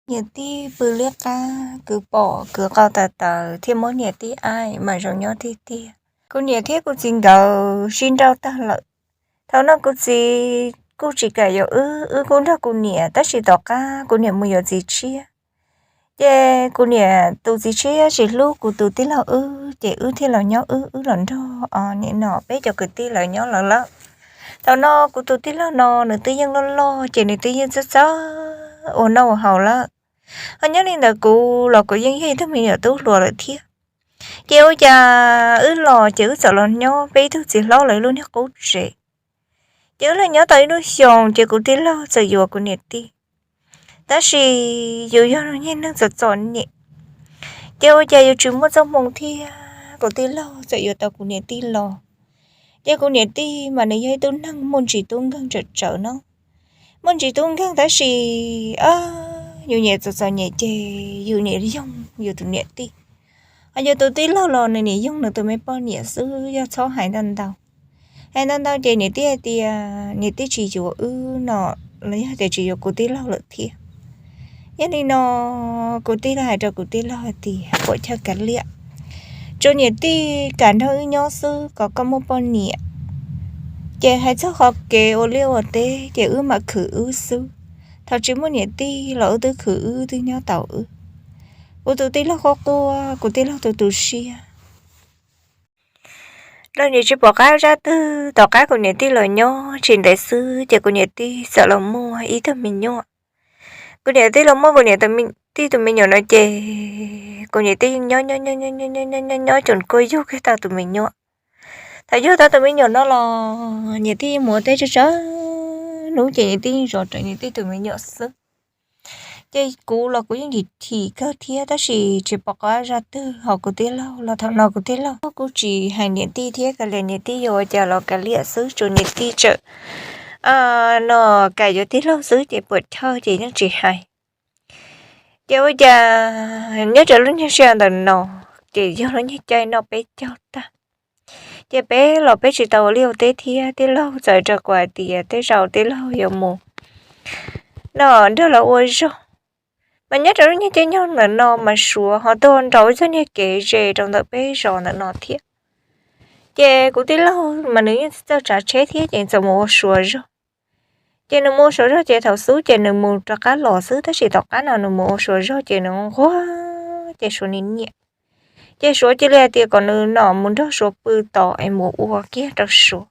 Niam tij pw liab qab, kwv pom kwv qau tas taws thiaj muab niam tij aim mas zoo nyob tiag tiag. Kuv niam thiab kuv txiv nkawd sib nrauj tag lawm. Thaum no kuv txiv kuj tsis kam yuav wb, wb kuj nrog kuv niam, tab sis tom qab kuv niam mus yuav txiv tshiab. Ces kuv niam tus txiv tshiab tsis hlub kuv tus tij laug wb, ces wb thiaj los nyob wb, wb los nrog nim no peb cov kwv tij lawv nyob lawm lawm. Thaum no kuv tus tij laug no nws twb yeej loj loj, ces nws twb yeej txawj txawj ua noj ua haus lawm. Ho nyob li ntawd kuv los kuv yeej yog ib tug me nyuam tub hluas lawm thiab. Ces ua cas wb los ces wb txawm los nyob peb ib tug txiv hlob lawv lub niag qub tsev. Ces wb los nyob tau ib lub xyoos ces kuv tij laug txawm yuav kuv niam tij. Tab sis yus yog niag neeg txom txom nyem, ces ua cas yus tsis muaj txoj hmoo thiab, kuv tij laug txawm yuav tau kuv niam tij los. Ces kuv niam tij mas nws yog ib tug neeg muaj ntsis tub nkeeg tsawm tsawv no. Muaj ntsis tub nkeeg tab sis yus niam txom txom nyem ces yus niam yoog yus tus niam tij. Ho yus tus tij laug los nws niam yoog nws tus me poj niam xwb, yog txhob hais ntau ntau. Hais ntau ntau ces niam tij hais tias niam tij tsis yuav wb no, los yog tias tsis yuav kuv tij laug lawm thiab. Yog li no kuv tij laug hais rau kuv tij laug hais tias puam chawj kav liam, tsuas niam tij kam nrog wb nyob xwb kom koj muaj poj niam. Ces hais txog qhov kev ua liaj ua teb ces wb mam khwv wb xwb. Thaum tsis muaj niam tij los wb twb khwv wb twb nyob tau wb. Kuv tus tij laug quaj quaj, kuv tij laug tu tu siab. Los nim tsis pom qab zaj twg, tom qab kuv niam tij los nyob tsis ntev xwb ces kuv niam tij txawm los muaj ib tug me nyuam. Kuv niam tij los muaj kuv niam tij tus me nyuam no ces kuv niam tij nyob nyob nyob nyob nyob cuag kuj yug kiag tau tus me nyuam. Thaum yug tau tus me nyuam no los niam tij mus ua teb tsawg tsawg hnub ces niam tij zov rawv niam tij tus me nyuam xwb. Ces kuv los kuv yeej chim chim kawg thiab tab sis tsis pom qab zaj twg, ho kuv tij laug los thaum no kuv tij laug kuj tsis hais niam tij thiab, kav liam niam tij yuav ua cas los kav liam xwb, tsuas niam tij tseem no kam yuav tij laug xwb ces puam chawj ces yeej tsis hais. Ces ua cas nyob rau lub niag sij hawm ntawm no ces yog lub niag caij noj peb caug tag, ces peb los peb tsis tau ua liaj ua teb thiab, tij laug txawm rau kuv hais tias tej zaum tij laug yuav mus no nrog lawv ua zog. Mas nyob rau lub niag caij nyoog ntawm no mas Suav ho tuaj nrau ib txoj niag kev ze rau ntawm peb zos ntawm no thiab. Ces kuv tij laug mas nws yeej txawj tsav tsheb thiab ces txawm mus ua Suav zog. Ces nws mus ua Suav zog ces thaum xub ces nws mus rov qab los xwb, tab sis tom qab no nws mus ua Suav zog ces nws nquag ces Suav nws nyiam. Ces Suav cia li hais tias kom nws nom mus nrog Suav pw tos es mus ua kiag rau Suav.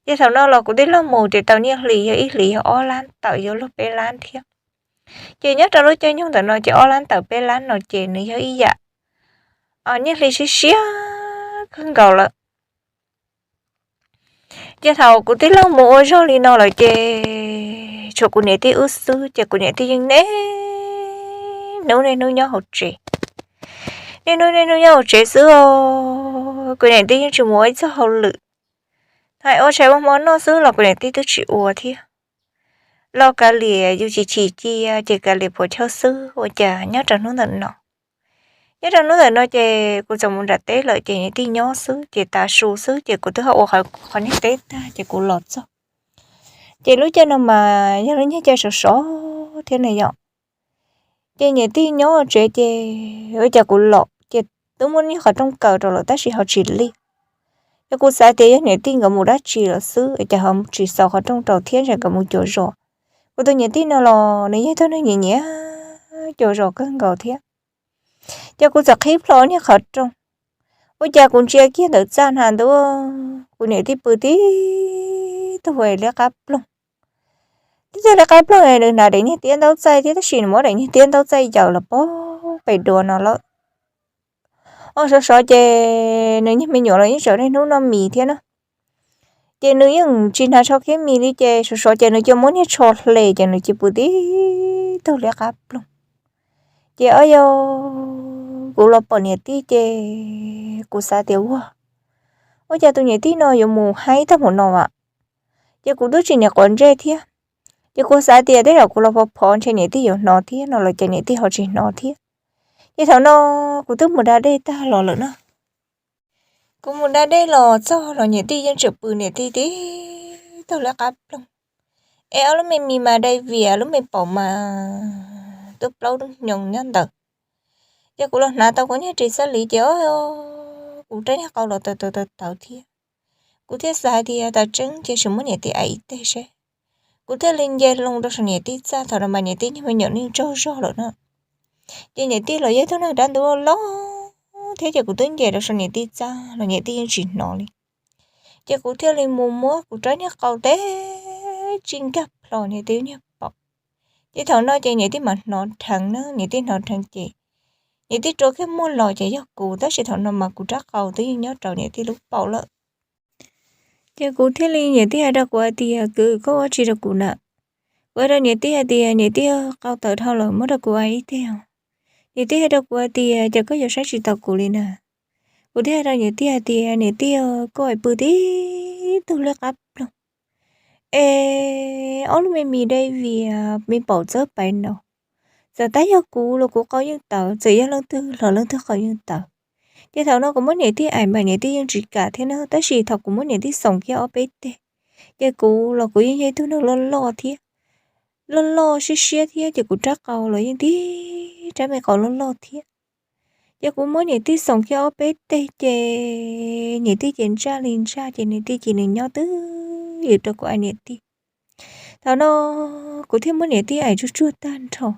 Ces thaum no los kuv tij laug mus ces tau nyiaj hli yog ib hlis yog ob lab tawm, yuav luag peb lab thiab. Ces nyob rau lub caij nyoog ntawm no ces ob lab tawm peb lab no ces nws yog ib yam nyiaj hli siab siab kawg nkaus lawm. Ces thaum kuv tij laug mus ua zog li no lawm ces tshuav kuv niam tij wb xwb ces kuv niam tij yeej niaj hnub niaj hnub nyob hauv tsev. Niaj hnub niaj hnub nyob hauv tsev xwb, kuv niam tij yeej tsis mus ua ib txoj hauj lwm. Hais ua tshais ua hmo noj xwb los kuv niam tij twb tsis ua thiab. Los kav liam yus chim chim cia ces kav liam puam chawj xwb, ua cas nyob rau hnub ntawm no nyob rau hnub ntawm no ces kuv txawm mus nram teb lawm ces niam tij nyob xwb ces tav su xwb ces kuv twb ho ua qhov niag teb tag ces kuv los txog. Ces lub caij no mas yog lub niag caij sov sov thiab na yom. Ces niam tij nyob tsev ces ua cas kuv los ces twb muab niag qhov rooj kaw rau lawm tab sis ho tsis liaj. Ces kuv xav tias yog niam tij nkawd mus dab tsi lawm xwb ces ho tsis xaus qhov rooj rau thiab ntshe nkawd mus cuag zos. Kuv tus niam tij no los nws yog tug neeg nyiam nyiam cuag zos kawg nkaus thiab. Ces kuv txawm qhib plho niag qhov rooj, ua cas kuv ntsia kiag ntawm txaj hnav ntua, kuv niam tij pw tib tug liab qab ploog. Tib tug liab qab ploog nws hnav daim niag tiab ntaub txaij thiab tab sis nws muab daim niag tiab ntaub txaij yaws los pog pem duav no lawm. Os, sov sov ces nws niag me nyuam los yeej tseem niaj hnub noj mis thiab na. Ces nws yeej tsis hnav tsho khiab mis li ces sov sov ces nws cia muab niag tsho hle ces nws cia pw tib tug liab qab ploog. Ces o yog kuv los pom niam tij ces kuv xav tias ua, ua cas tus niam tij no yuav mus haib tag mus no as. Ces kuv twb tsis niam quav ntsej thiab. Ces kuv xav tias tej zaum kuv los phov phov ntshe niam tij yuav hnov thiab no los ces niam tij ho tsis hnov thiab. Ces thaum no kuv twb mus da dej tag los lawm na. Kuv mus da dej los txog los niam tij yeej tseem pw niam tib tug liab qab ploog. Es ob lub me mis mas dai vias, lub me paum mas twb plaub xyoos nyob ntawd. Ces kuv los hnav tau kuv niag ris xab li ces o, kuv rab niag qau los tawv tawv tawv tawv thiab. Kuv thiaj xav hais tias tas tseeb ces sim muab niam tij aim ib teg seb. Kuv thiaj li nce loo rau saum niam tij txaj, thaum no mas niam tij niag me nyuam yeej tsaug zog lawm na. Ces niam tij los yog ib tug neeg dab ntub loj thiab ces kuv twb nce rau saum niam tij txaj los niam tij yeej tsis hnov li. Ces kuv thiaj li mus muab kuv rab niag qau teb tsis nkag plho niam tij niag paum. Ces thaum no ces niam tij mas hnov dheev na, niam tij hnov dheev ces niam tij rua kiag muag los ces yog kuv, tab sis thaum no mas kuv rab qau twb yeej nyob rau niam tij lub paum lawm. Ces kuv thiaj li, niam tij hais rau kuv hais tias kwv, koj ua tsi rau kuv na? Kuv hais rau niam tij hais tias niam tij, qau tawv dhau lawm, muab rau kuv aim ib teg os. Niam tij hais rau kuv hais tias ces koj yuav saib tsis taus kuv li na? Kuv thiaj hais rau niam tij hais tias niam tij, koj aim pw tib tug liab qab ploog es ob lub me mis dej vias me paum txawb pais no, txawm tab yog kuv los kuv qau yeej tawv, txawm yog leej twg los leej twg qau yeej tawv. Ces thaum no kuv muab niam tij aim mas niam tij yeej tsis kam thiab na, tab sis thaum kuv muab niam tij xoom kiag ob peb teg, ces kuv los kuv yeej yog ib tug neeg loj loj thiab, loj loj siab siab thiab ces kuv rab qau los yeej tib rab me qau loj loj thiab. Ces kuv muab niam tij xoom kiag ob peb teg ces niam tij ces ntsaj li ntsaj ces niam tij cia li nyob twj ywm rau kuv aim niam tij. Thaum no kuv thiaj muab niam tij aim tsuag tsuag tag nrho.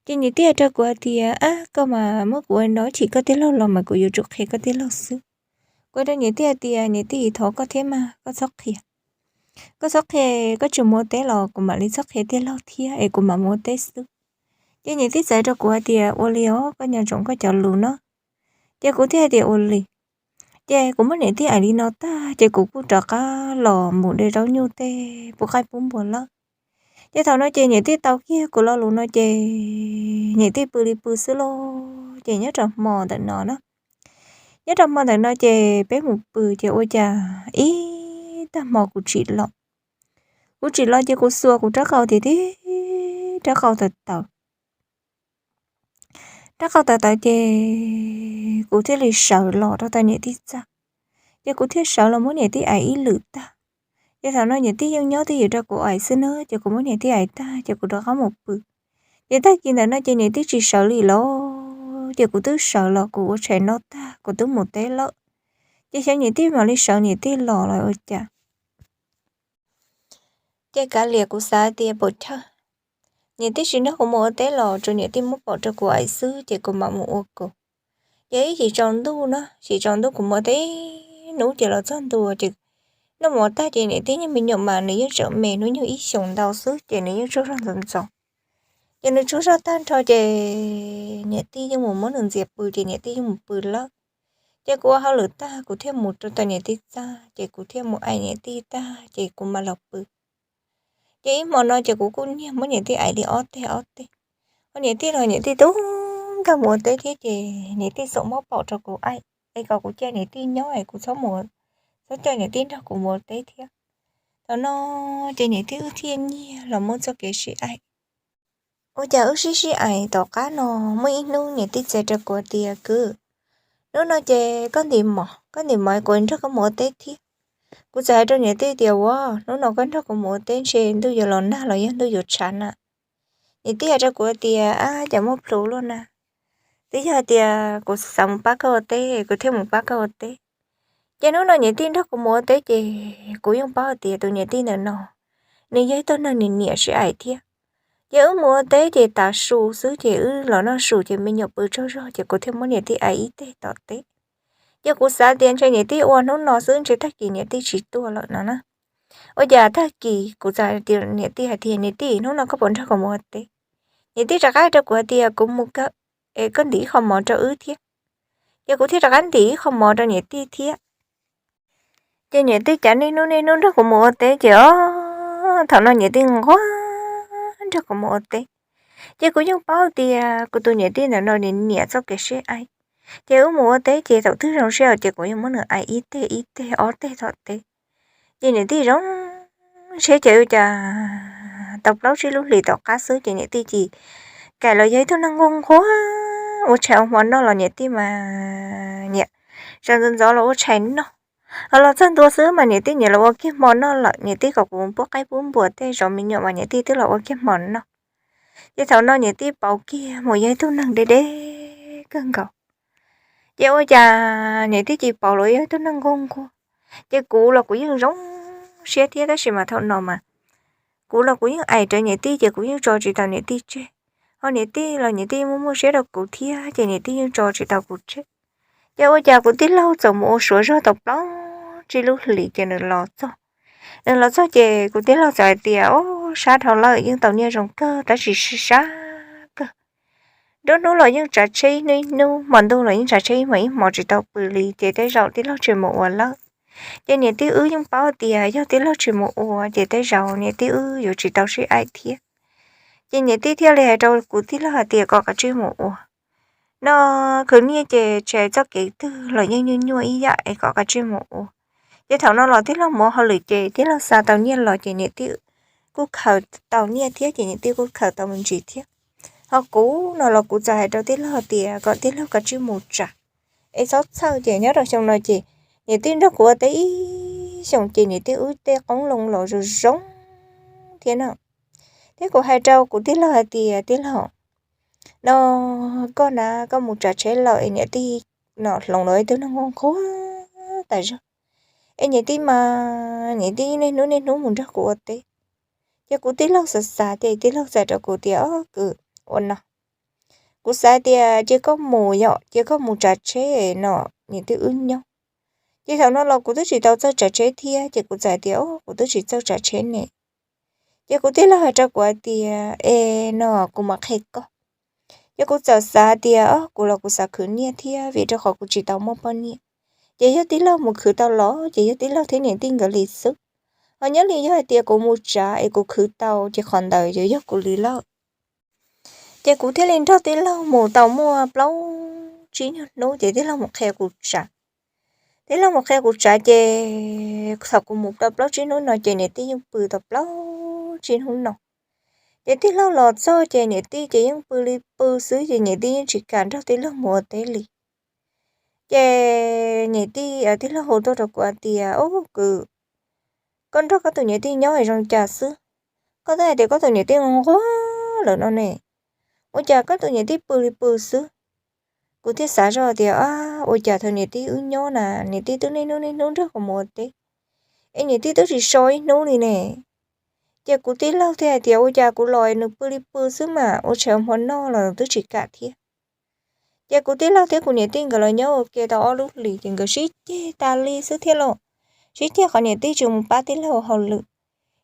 Ces niam tij hais rau kuv hais tias ab, koj mas muab kuv ua no, ib chim koj tij laug los mas kuv yuav tsum qhia koj tij laug xwb. Kuv hais rau niam tij hais tias niam tij, thov koj thiab mas koj txhob qhia, koj txhob qhia, koj tsis mus ua teb los kuv mam li txhob qhia tij laug thiab es kuv mam mus ua teb xwb. Ces niam tij txawm hais rau kuv hais tias ua li os, koj nco ntsoov koj cov lus no. Ces kuv thiaj hais tias ua li. Ces kuv muab niam tij aim li no tag ces kuv kuj rov qab los mus de zaub nyuj tej pub qaib pub npua lawm. Ces thaum no ces niam tij tau kiag kuv lo lus no ces niam tij pw li pw xwb lauj. Ces nyob rau hmo ntawm no na, nyob rau hmo ntawm no ces peb mus pw ces ua cas ib tag hmo kuv tsim los. Kuv tsim los ces kuv xuas kuv rab qau tiag tiag, rab qau tawv tawv, rab qau tawv tawv ces kuv thiaj li sawv los rau tom niam tij txaj. Ces kuv thiaj sawv los muab niam tij aim ib lwm tag. Ces thaum no niam tij yeej nyob twj ywm rau kuv aim xwb na, ces kuv muab niam tij aim tag ces kuv rov qab mus pw. Ces tag kis ntawm no ces niam tij tsis sawv li los, ces kuv twb sawv los kuv ua tshais noj tag kuv twb mus teb lawm. Ces xyov niam tij mam li sawv niam tij los los ua cas. Ces kav liam, kuv xav tias pam chawj, niam tij tsis nrog kuv mus ua teb los tsuas niam tij muab paum rau kuv aim xwb ces kuv mam mus ua kuv. Ces ib chim tsaus ntuj na, chim tsaus ntuj kuv mus ua teb hnub ces los txog ntua ces noj mov tag ces niam tij niag me nyuam mas nws yeej tseem me, hnub nyoog ib xyoos ntau xwb ces nws yeej tsaug zog ntxov ntxov. Ces nws tsaug zog tag nrho ces niam tij yeej mus muab nws ntxias pw ces niam tij yeej mus pw lawm. Ces kuv ua hauj lwm tag kuv thiaj mus rau tom niam tij txaj ces kuv thiaj mus aim niam tij tag ces kuv mam los pw. Ces ib hmo no ces kuv kuj niag muab niam tij aim li ob teg ob teg. Ho niam tij los niam tij tub nkag mus ua teb thiab ces niam tij xav muab paum rau kuv aim, es kom kuv cia niam tij nyob es kuv txhob mus, txhob coj niam tij nrog kuv mus ua teb thiab. Thaum no ces niam tij wb thiaj nyiag los muab txoj kev sib aim. Ua cas wb sib sib aim tom qab no, muaj ib hnub niam tij txais rau kuv tias kwv, hnub no ces koj ntim mov, koj ntim mov kuv nrog koj mus ua teb thiab. Kuv txawm hais rau niam tij tias ua, hnub no koj nrog kuv mus ua teb ntshe ntuj yuav los nag los yog ntuj yuav tshav na. Niam tij hais rau kuv tias ab, cas muaj plhu luaj na. Twb yog tias kuv xav mus pab koj ua teb kuv thiaj mus pab koj ua teb. Ces hnub no niam tij nrog kuv mus ua teb ces kuv yeej paub hais tias tus niam tij ntawm no nws yog ib tug neeg niam niam sib aim thiab. Ces wb mus ua teb ces tav su xwb ces wb los noj su ces me nyuam pw tsaug zog ces kuv thiaj muab niam tij aim ib teg tom teb. Ces kuv xav tias ntshe niam tij ua hnub no xwb ntshe tag kis niam tij tsis tuaj lawm no na. Ua cas tag kis kuv txawm hais tias niam tij hais tias niam tij, hnub no koj puas nrog kuv mus ua teb? Niam tij rov qab rau kuv hais tias kuv mus kawg, es koj ntim ib qho mov rau wb thiab. Ces kuv thiaj rov qab ntim ib qho mov rau niam tij thiab. Ces niam tij cav niaj hnub niaj hnub nrog kuv mus ua teb ces o, thaum no niam tij nquag nrog kuv mus ua teb. Ces kuv yeej paub tias kuv tus niam tij ntawm no nws niam txoj kev sib aim. Ces wb mus ua teb ces thaum twg zoo siab ces kuv yeej muab nws aim ib teg ib teg ob teg tom teb. Ces niam tij zoo siab ces ua cas tau plaub tsib lub hlis tom qab xwb ces niam tij cia li los yog ib tug neeg nquag nquag, ua tshais ua hmo noj los niam tij mas niam sawv ntxov ntxov los ua tshais noj. Ho los txog ntua xwb mas niam tij niam los ua kiag hmo noj lawm, niam tij kom kuv pub qaib pub npua tej zov me nyuam mas niam tij twb los ua kiag hmo noj. Ces thaum no niam tij pauv kiag mus yog ib tug neeg deb deb kawg nkaus. Ces ua cas niam tij cia pauv los yog ib tug neeg nquag nquag. Ces kuv los kuv yeej zoo siab thiab, tab sis mas thaum no mas kuv los kuv yeej aim rau niam tij ces kuv yeej tso tsis tau niam tij tseg. Ho niam tij los niam tij muaj muaj siab rau kuv thiab ces niam tij yeej tso tsis tau kuv tseg. Ces ua cas kuv tij laug txawm mus ua suav zog tau plaub tsib lub hlis ces nws los txog. Nws los txog ces kuv tij laug txawm hais tias, o, sab dhau lawm, yeej tau nyiaj zoo kawg tab sis sab kawg. Nruab hnub los yeej tsav tsheb ib hnub ib hnub, hmo ntuj los yeej tsav tsheb ib hmos ib hmos tsis tau pw li, ces tej zaum tij laug tsis mus ua lawm. Ces niam tij wb yeej paub tias yog tij laug tsis mus ua ces tej zaum niam tij wb yuav tsis tau sib aim thiab. Ces niam tij thiaj li hais rau kuv tij laug hais tias kom kav tsij mus ua no, khwv nyiaj ces tsis hais txoj kev twg los yeej nyuaj nyuaj ib yam es kom kav tsij mus ua. Ces thaum no los tij laug mus ua hauj lwm ces tij laug xa tau nyiaj los ces niam tij kuj khaws tau nyiaj thiab ces niam tij kuj khaws tau me ntsis thiab. Ho kuv no los kuv txawm hais rau tij laug tias kom tij laug kav tsij mus tsav, es txhob txhawj ces nyob rau xyoo no ces niam tij nrog kuv ua teb ib xyoos ces niam tij wb tej qoob loo los zoo zoo thiab no. Thiab kuv hais rau kuv tij laug hais tias, tij laug, no koj na, koj mus tsav tsheb lawm es niam tij no hloov los ib tug neeg nquag nquag tas zog, es niam tij mas niam tij niaj hnub niaj hnub mus nrog kuv ua teb. Ces kuv tij laug xav xav ces tij laug txawm hais rau kuv tias, o kwv, ua no, kuv xav tias cia koj mus yom, cia koj mus tsav tsheb no, niam tij wb nyob. Ces thaum no los kuv twb tsis tau txawj tsav tsheb thiab ces kuv txawm hais tias, o, kuv twb tsis txawj tsav tsheb ne. Ces kuv tij laug hais rau kuv hais tias, es no kuv mam qhia koj. Ces kuv txawm xav tias, o, kuv los kuv xav khwv nyiaj thiab vim rau qhov kuv tsis tau muaj poj niam. Ces yog tij laug mus khwv tau los ces yog tij laug thiab niam tij nkawd li xwb. Ho nyob li yog hais tias kuv mus tsav es kuv khwv tau ces qhov ntawd yuav yog kuv li lawm. Ces kuv thiaj li nrog tij laug mus tau muaj plaub tsib nyuag hnub ces tij laug mus qhia kuv tsav. Tij laug mus qhia kuv tsav ces thaum kuv mus tau plaub tsib hnub no ces niam tij yeej pw tau plaub tsib hnub no. Ces tij laug los txog ces niam tij ces yeej pw li pw xwb ces niam tij yeej tsis kam nrog tij laug mus ua teb li. Ces niam tij, tij laug hu tuaj rau kuv hais tias, o kwv, koj nrog koj tus niam tij nyob zoo cas xwb, koj twb hais tias koj tus niam tij nquag nquag lawm no ne, ua cas koj tus niam tij pw li pw xwb. Kuv thiaj xav zoj tias, ua cas thaum niam tij wb nyob na niam tij twb niaj hnub niaj hnub nrog kuv mus ua teb, es niam tij twb tsis so ib hnub li ne. Ces kuv tij laug thiaj hais tias, ua cas kuv los nws pw li pw xwb mas ua tshais hmo noj los nws twb tsis kam thiab. Ces kuv tij laug thiab kuv niam tij nkawd los nyob ua ke tau ob lub hlis ces nkawd sib ceg tas li xwb thiab lauj. Sib ceg qhov niam tij tsis mus pab tij laug ua hauj lwm.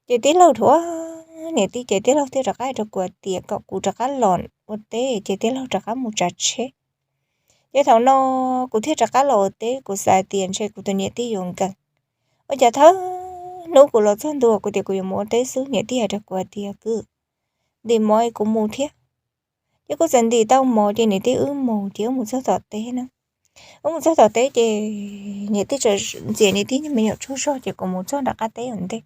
Ces tij laug dhuav niam tij ces tij laug thiaj rov qab hais rau kuv tias kom kuv rov qab los ua teb ces tij laug rov qab mus tsav tsheb. Ces thaum no kuv thiaj rov qab los ua teb, kuv xav tias ntshe kuv tus niam tij yuav nkees. Ua cas thawj hnub kuv los txog ntua kuv tias kuv yuav mus ua teb xwb niam tij hais rau kuv tias, kwv, ntim mov kuv mus thiab. Ces kuv txawm ntim tau mov ces niam tij wb mus ces wb mus txog tom teb na. Wb mus txog tom teb ces niam tij txawm ntxias niam tij me nyuam tsaug zog ces kuv mus txog nram qab teb ua ntej.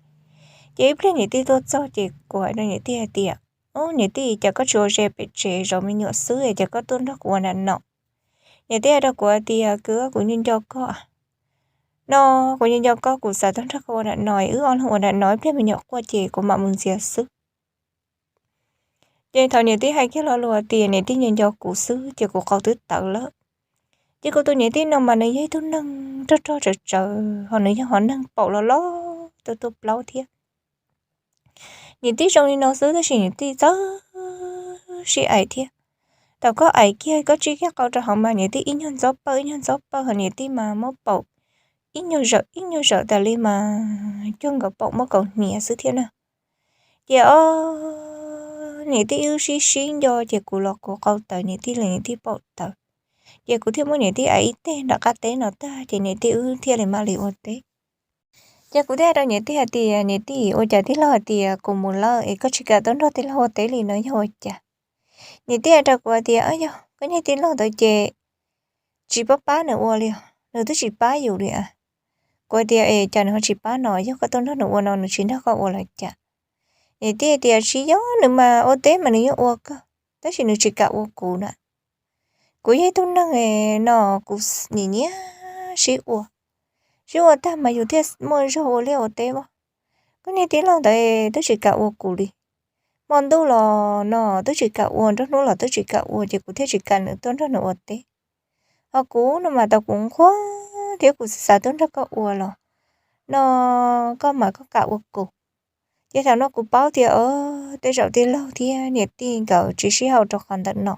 Ces ib pliag niam tij tuaj txog ces kuv hais rau niam tij hais tias, o niam tij, cas koj tsis ua ze pem tsev zov me nyuam xwb es cas koj tuaj nrog kuv ua nram no? Niam tij hais rau kuv tias, kwv, kuv nco nco koj no, kuv nco nco koj kuv xav tuaj nrog koj ua nram no, wb ob leeg ua nram no ib pliag me nyuam quaj ces kuv mam mus ntxias xwb. Ces thaum niam tij hais kiag lo lus tias niam tij nco nco kuv xwb ces kuv qau twb tawv lawm. Ces kuv tus niam tij no mas nws yog ib tug neeg rog rog tsawv tsawv ho nws yog hom neeg paum loj loj tuaj tuaj plaub thiab. Niam tij zoo li no xwb tab sis niam tij txawj sib aim thiab. Thaum koj aim kiag koj tsij kiag qau rau hauv mas niam tij ib nyuag ntxob pawj ib nyuag ntxob pawj ho niam tij mas muab paum ib nyuag zawm ib nyuag zawm tas li mas cuag nkawd paum muab kaus hniav xwb thiab na. Ces o, niam tij wb sib sib nco ces kuv los kuv qau tawv niam tij los niam tij paum tawv. Ces kuv thiaj muab niam tij aim ib teg nram qab teb no tag ces niam tij wb thiaj li mam li ua teb. Ces kuv thiaj hais rau niam tij hais tias, niam tij, ua cas tij laug hais tias kuv mus lawm es koj tsis kam tuaj nrog tij laug ua teb li no yog ua cas? Niam tij hais rau kuv hais tias, o yog koj niag tij laug ntawd ces tsis pab pab nws ua li os, nws twb tsis pab yus li as. Kuv hais tias, es cas nws ho tsis pab no, yog koj tuaj nrog nws ua no nws tsis nrog koj ua los cas? Niam tij tias, tsis yog, nws mas ua teb mas nws yeej ua kawg, tab sis nws tsis kam ua kuv na. Kuv yog ib tug neeg no, kuv nyiam nyiam sib ua, sib ua tag mas yus thiaj muaj zog ua liaj ua teb as. Koj niag tij laug ntawd twb tsis kam ua kuv li, hmo ntuj los no twb tsis kam ua, nruab hnub los twb tsis kam ua, ces kuv thiaj tsis kam nws tuaj nrog nws ua teb. Ho kuv no mas tau kuv nquag thiab kuv xav xav tuaj nrog koj ua los no koj mas koj kam ua kuv. Ces thaum no kuv paub tias tej zaum tij laug thiab niam tij nkawd tsis sib haum rau qhov ntawm no,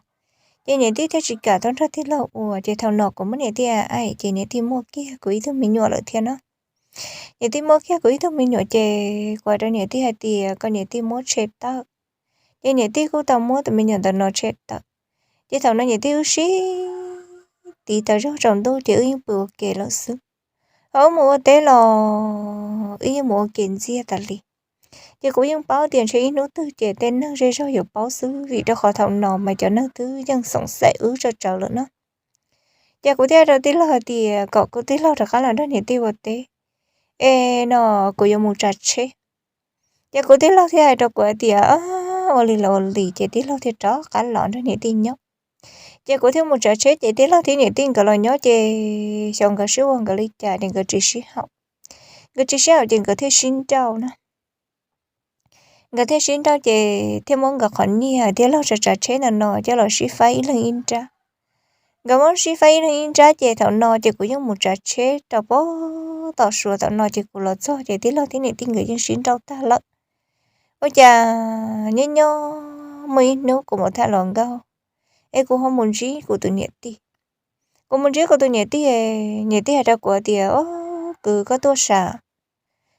ces niam tij thiaj tsis kam tuaj nrog tij laug ua. Ces thaum no kuv muab niam tij aim, ces niam tij muaj kiag kuv ib tug me nyuam lawm thiab na. Niam tij muaj kiag kuv ib tug me nyuam, ces kuv hais rau niam tij hais tias kom niam tij muab tshem tawm. Ces niam tij kuj tau muab tus me nyuam ntawm no tshem tawm. Ces thaum no niam tij wb sib tiv tas zog tsaus ntuj, ces wb yeej pw ua ke lawm xwb. Ho wb mus ua teb los wb yeej mus ua ke ntxiag tas li. Ces kuv yeej paub tias ntshe ib hnub twg ces tej neeg zej zog yuav paub xwb, vim rau qhov thaum no mas cov neeg twb yeej xoom xaim wb tsawv tsawv lawm na. Ces kuv thiaj hais rau tij laug hais tias kom kuv tij laug rov qab los nrog niam tij ua teb, es no kuv yuav mus tsav tsheb. Ces kuv tij laug thiaj hais rau kuv hais tias ua li los ua li, ces tij laug thiaj rov qab los nrog niam tij nyob. Ces kuv thiaj mus tsav tsheb, ces tij laug thiab niam tij nkawd los nyob, ces xyov nkawd sib ua nkawd li cas ces nkawd tsis sib haum. Nkawd tsis sib haum ces nkawd thiaj sib nrauj na. Nkawd thiaj sib nrauj, ces thiaj muab nkawd qhov nyiaj tij laug tsav tsav tsheb ntawm no coj los sib faib ib leeg ib nrab. Nkawd muab sib faib ib leeg ib nrab, ces thaum no ces kuv yeej mus tsav tsheb rau pem tom Suav tom no, ces kuv los txog ces tij laug thiab niam tij nkawd yeej sib nrauj tag lawm. Ua cas nyob nyob muaj ib hnub kuv mus tham hluas nkauj, es kuv ho mus ntsib kuv tus niam tij. Kuv mus ntsib kuv tus niam tij, niam tij hais rau kuv tias, Au, kwv, koj tuaj sav?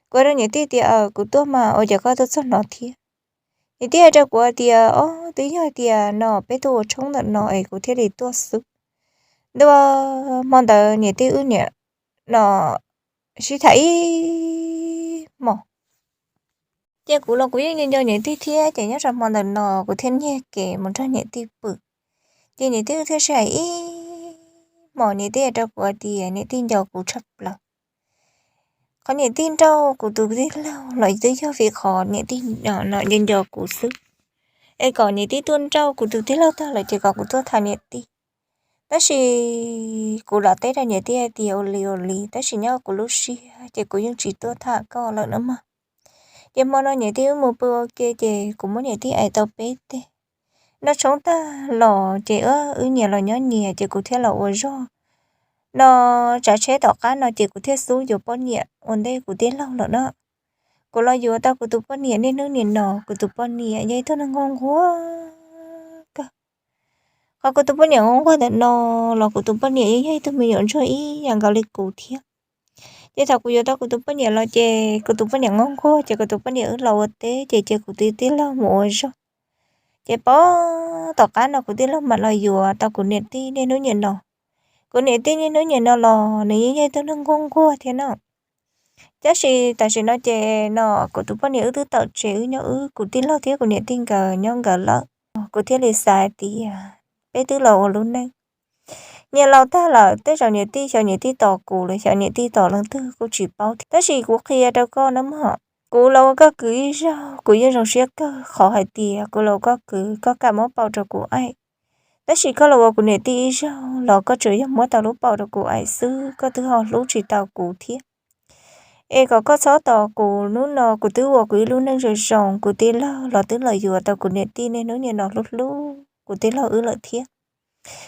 Kuv hais rau niam tij tias, Aws, kuv tuaj mas, ua cas koj tuaj txog no thiab? Niam tij hais rau kuv tias, Au, twb yog tias no peb tuaj ua tshoob ntawm no es kuv thiaj li tuaj xwb. Ntua hmo ntawd niam tij wb niam no sib tham ib hmos. Ces kuv los kuv yeej nco nco niam tij thiab, ces nyob rau hmo ntawm no kuv thiaj nyiag kev mus nrog niam tij pw. Ces niam tij wb thiaj sib hais ib hmos, niam tij hais rau kuv tias niam tij nco kuv tshaj plaws. Qhov niam tij nrauj kuv tus tij laug los twb yog vim qhov niam tij nco nco kuv xwb. Es kom niam tij tuaj nrauj kuv tus tij laug tag lawm ces kom kuv tuaj tham niam tij. Tab sis kuv los teb rau niam tij hais tias ua li ua li, tab sis nyob kuv lub siab ces kuv yeej tsis tuaj tham koj lawm na mog. Ces hmo no niam tij wb mus pw ua ke, ces kuv muab niam tij aim tau peb teg. Noj tshoob tag los ces wb nyias los nyob nyias, ces kuv thiaj los ua zog no tsav tsheb tom qab no, ces kuv thiaj xub yuav poj niam ua ntej kuv tij laug lawm na. Kuv los yuav tau kuv tus poj niam niaj hnub nim no, kuv tus poj niam yog ib tug neeg nquag nquag kawg. Qhov kuv tus poj niam nquag nquag ntawm no los kuv tus poj niam yeej yog ib tug me nyuam ntsuag ib yam nkaus li kuv thiab. Ces thaum kuv yuav tau kuv tus poj niam los ces kuv tus poj niam nquag nquag, ces kuv tus poj niam wb los ua teb, ces cia kuv tus tij laug mus ua zog. Ces pem tom qab no kuv tij laug mam los yuav tau kuv niam tij niaj hnub nim no. Kuv niam tij niaj hnub nim no los nws yeej yog ib tug neeg nquag nquag thiab no. Tab sis tam sim no ces no kuv tus poj niam wb twb tawm tsev wb nyob wb, kuv tij laug thiab kuv niam tij nkawd nyob nkawd lawm. Kuv thiaj li xav hais tias peb twb los ua lub neej. Nyias laus tag lawm, tej zaum niam tij xyov niam tij tos kuv los xyov niam tij tos leej twg kuj tsis paub thiab. Tab sis kuv qhia rau koj na mog, kuv los ua koj kwv ib zaug kuv yeej zoo siab kawg qhov hais tias kuv los ua koj kwv koj kam muab paum rau kuv aim. Tab sis koj los ua kuv niam tij ib zaug los koj tsuas yog muab tau lub paum rau kuv aim xwb, koj twb ho hlub tsis tau kuv thiab. Es kom koj txhob tos kuv, hnub no kuv twb ua kuv ib lub neej zoo zoo, kuv tij laug los twb los yuav tau kuv niam tij niaj hnub nim no hlub hlub kuv tij laug wb lawm thiab.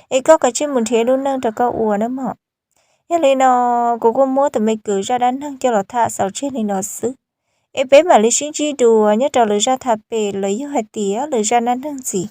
Es koj kav tsij mus nrhiav ib lub neej rau koj ua na mog. Yog li no, kuv kuj muab tus me kwv zaj dab neeg coj los tham xaus tseg li no xwb. Es peb mam li sib ntsib dua nyob rau lwm zaj tham pem los yog hais tias lwm zaj dab neeg ntxiv.